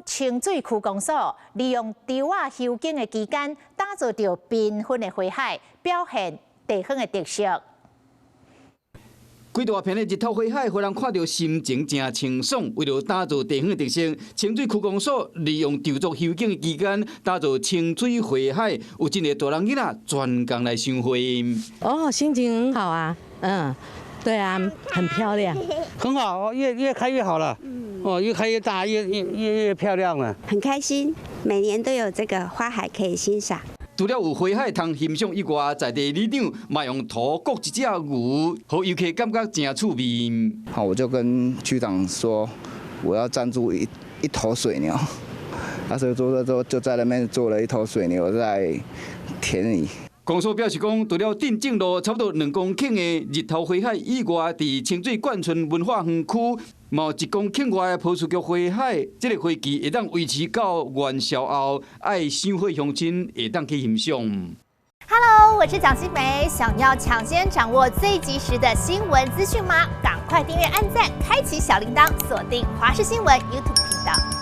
清水區公所利用稻仔修景的期間，打造著繽紛的花海，表現地方的特色。幾大片的日頭花海，予人看著心情誠清爽。為著打造地方的特色，清水區公所利用稻作休耕的期間，打造清水花海，有真濟大人囡仔專工來賞花。哦，心情很好啊，嗯，對啊，很漂亮，很好，越開越好了，哦，越開越大，越漂亮了。很開心，每年都有這個花海可以欣賞。除了有花海通欣賞以外，在地里長嘛用塗割一隻牛，予遊客感覺誠趣味。好，我就跟區長說，我要贊助一頭水牛，那時候做做就在那邊做了一頭水牛在田裡。公所表示講，除了鎮正路差不多2公頃的日頭花海以外，佇清水貫村文化園區，嘛有1公頃外的波斯菊花海，這个花期會當維持到元宵後，愛賞花鄉親會當去欣賞。 Hello，我是蔣新梅，想要搶先掌握最及時的新聞資訊嗎？趕快訂閱、按讚、開啟小鈴鐺，鎖定華視新聞 YouTube 頻道。